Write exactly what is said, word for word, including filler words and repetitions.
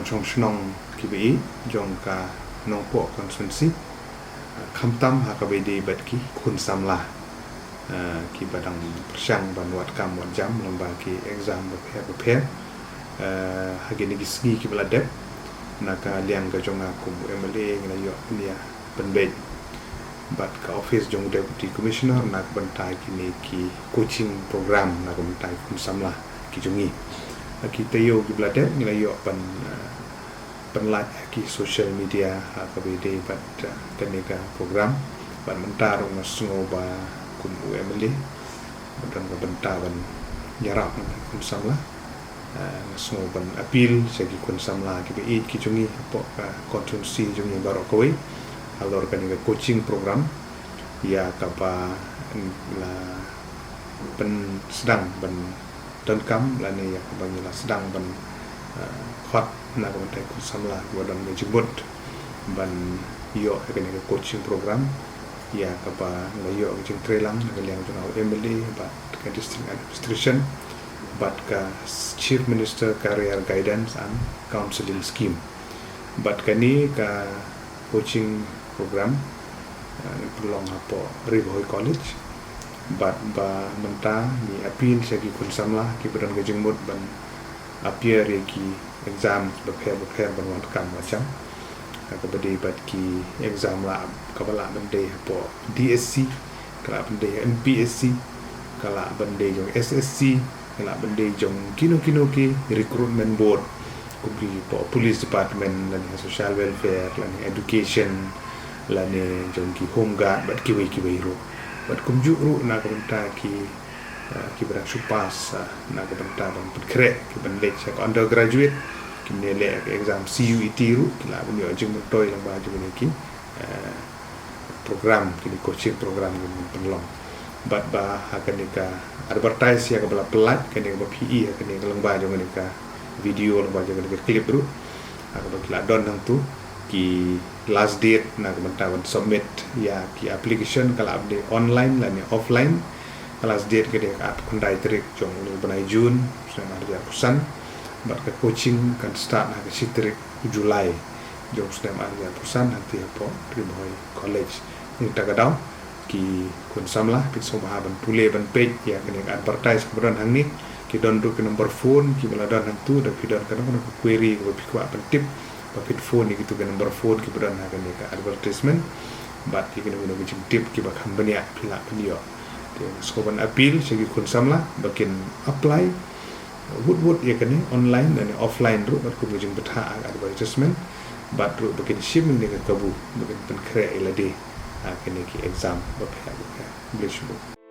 Shong shnong kiba ïeit jong ka Nongpoh constituency, khamtam ha kaba ïadei bad ki khun samla kiba dang pyrshang ban wad kam wad jam lyngba ki exam bapher bapher. Ha kine ki sngi kiba la dep, na ka liang ka jong nga kum u M L A ngi la ïoh ban ïa pynbeit bad ka office jong Deputy Commissioner na ka bynta kine ki coaching program na ka bynta ki khun samla ki jong ngi. Ha ki taïew kiba la dep ngi la ïoh ban pynlait ha ki social media ha kaba ïadei bad kane ka program. Bad mynta ruh nga sngew ba kum u M L A ba don ka bynta ban ïarap na ki khun samla. Nga sngew ban appeal sha ki khun samla kiba ïeit ki jong ngi hapoh ka constituency jong ngi baroh kawei halor kane ka coaching program ïa kaba la pynsdang ban donkam lane ïa kaba ngi la sdang ban khot na ka bynta ki khun samla kiba don ka jingmut ban ïoh ïa kane ka coaching program, ïa kaba ngi la ïoh ka jingtreilang na ka liang jong u M L A bad ka District Administration bad ka Chief Minister Career Guidance and Counselling Scheme. Bad kane ka coaching program ngi pynlong hapoh Ri Bhoi College. Bad ba mynta ngi appeal sha ki khun samla kiba don ka jingmut ban appear ïa ki exams bapher bapher ban wad kam wad jam. Ha kaba dei bad ki exam la kaba lah ban dei hapoh D S C, ka lah ban dei ha M P S C, ka lah ban dei jong S S C, ka lah ban dei jong kino kino ki recruitment board kum ki hapoh police department lane ha social welfare lane education lane jong ki home guard bad kiwei kiwei ruh. Bad kumjuh ruh na ka bynta ki kiba dang shu pass na ka bynta ban pynkhreh ki ban leit sha ka undergraduate, ki mne leh ka exam C U E T ruh ki lah ban ïoh jingmyntoi lyngba jong kine ki program, kine coaching program ki ban pynlong. Bad ba ha kane ka advertise ïa kaba la pynlait kane kaba phi i ha kane ka lyngba jong kane ka video lyngba jong kane ka clip ruh, ha kaba ki la don hangtu ki last date na ka bynta ban submit ïa ki application ka lah ban dei online lane offline. Ka last date ka dei ka arphew khyndai tarik jong une u bnai June snem ar hajar arphew san. Bad ka coaching kan start ha ka shi tarik u July jong snem ar hajar arphew san hangtei hapoh Ri Bhoi College. Nangta ka daw ki khun samla phin sngewbha ban pule ban peit ïa kane ka advertise kaba don hangne. Ki don ruh ki number phone kiba la don hangtu, da phi don kano kano ka query kaba phi kwah ban tip ba phin phone ïa kitu ki number phone kiba don ha kane ka advertisement. Bad ïa kino kino ki jingtip kiba kham bniah phi lah ban ïoh. Te nga sngewbha ban appeal sha ki khun samla ba kin apply wut wut ïa kane online lane offline ruh bad kum ka jingbthah ha ka advertisement. Bad ruh ba kin shim ïa kane ka kabu ba kin pynkhreh ïa lade ha kane ki exam bapher bapher. Khublei shibun.